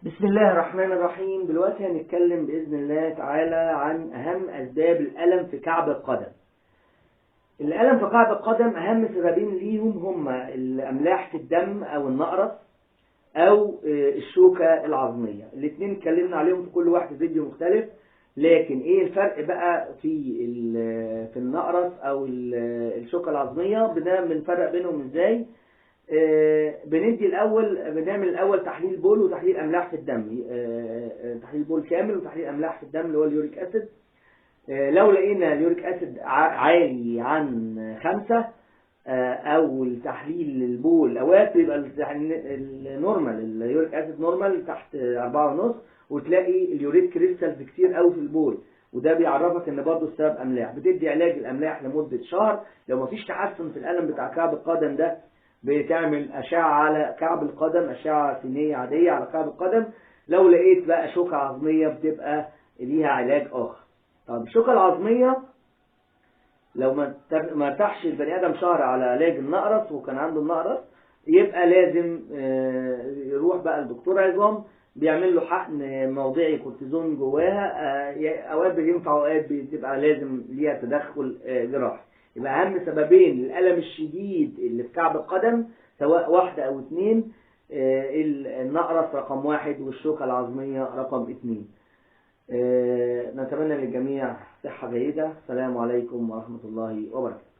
بسم الله الرحمن الرحيم. دلوقتي هنتكلم بإذن الله تعالى عن أهم أسباب الألم في كعب القدم. الألم في كعب القدم أهم سببين ليهم هما الأملاح في الدم أو النقرس أو الشوكة العظمية. الاثنين اتكلمنا عليهم في كل واحد فيديو مختلف، لكن ايه الفرق بقى في النقرس او الشوكة العظمية؟ بنفرق بينهم ازاي؟ بندي الاول، بنعمل الاول تحليل بول وتحليل املاح في الدم، تحليل بول كامل وتحليل املاح في الدم اللي هو ال uric acid. لو لقينا ال uric acid عالي عن 5 او التحليل البول اوقات بيبقى ال normal، ال uric acid normal تحت 4.5، وتلاقي ال urate crystals كتير قوي في البول، وده بيعرفك ان برضه السبب املاح. بتدي علاج الاملاح لمدة شهر، لو مفيش تحسن في الالم بتاع كعب القدم ده بتعمل اشعه على كعب القدم، اشعه سينيه عادية على كعب القدم. لو لقيت بقى شوكه عظميه بتبقى ليها علاج اخر. طب الشوكة العظميه لو ما ارتاحش البني ادم شهر على علاج النقرس وكان عنده النقرس، يبقى لازم يروح بقى لدكتور عظام بيعمل له حقن موضعي كورتيزون جواها. اوقات بينفع اوقات بتبقى لازم ليها تدخل جراحي. يبقى اهم سببين للالم الشديد اللي في كعب القدم سواء واحدة او اتنين، النقرس رقم 1 والشوكه العظميه رقم 2. نتمنى للجميع صحة جيدة. السلام عليكم ورحمة الله وبركاته.